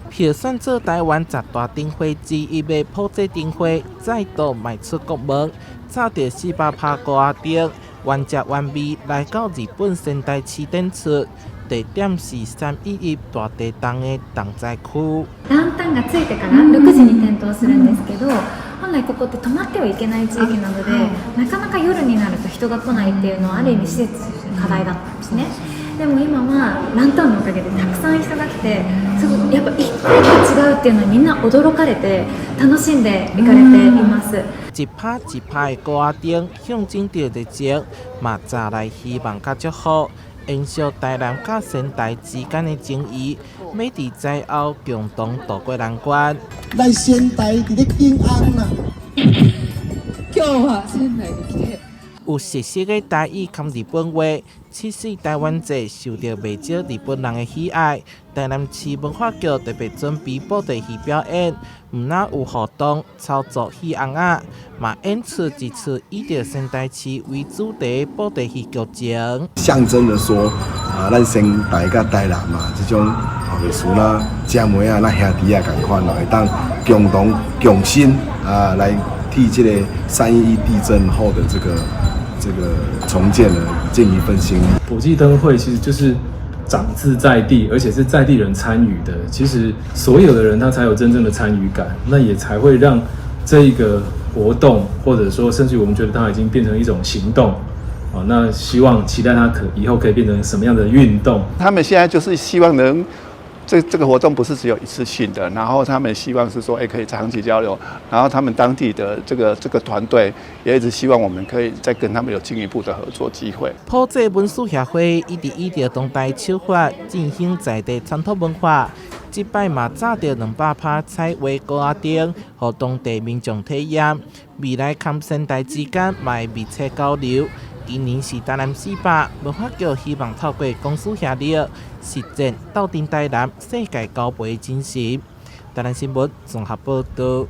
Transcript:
票選做台灣十大燈會之一的普濟燈會再度邁出國門，紮著400拍高仔燈，原汁原味來到日本仙台市展出。地點是3.11大地震的重災區。ランタンがついてから6時に点灯するんですけど、本来ここって泊まってはいけない地域なので、なかなか夜になると人が来ないっていうのは、ある意味施設としての課題だったんですね。でも、今はランタンのおかげでたくさん人が来て、すごくやっぱ一回と違うっていうのにみんな驚かれて、楽しんで行かれています。一拍一拍的高仔燈，象徵著熱情，嘛帶來希望佮祝福，延續台南佮仙台之間的情誼，欲佇災後共同渡過難關。來仙台佇咧景安啦。今日は仙台に来て。有熟悉的台語含日本話，七夕台灣節受著袂少日本人的喜愛。台南市文化局特別準備布袋戲表演，毋但有互動操作戲尪仔，嘛演出一齣以著仙台市為主題的布袋戲劇情。象徵著說，啊，咱仙台佮台南嘛，這種後事啦，姐妹仔，咱兄弟仔仝款咯，會當共同共心啊，來替這個3.11地震後的這個重建呢，盡一份心力。普濟燈會其實就是長自在地，而且是在地人參與的。其實所有的人他才有真正的參與感，那也才會讓這一個活動，或者說甚至我們覺得它已經變成一種行動啊。那希望期待它可以後可以變成什麼樣的運動？他們現在就是希望能這個活動不是只有一次性的，然後他們希望是說，哎，可以長期交流，然後他們當地的這個團隊也一直希望我們可以再跟他們有進一步的合作機會。普濟文史協會一直以著當代手法振興在地傳統文化，這擺嘛紮著200拍彩畫高仔燈，予當地民眾體驗。未來崁仙台之間嘛會密切交流。今年是台南400，文化局希望透過公私協力，實踐鬥陣台南世界高培精神。台南新聞綜合報導。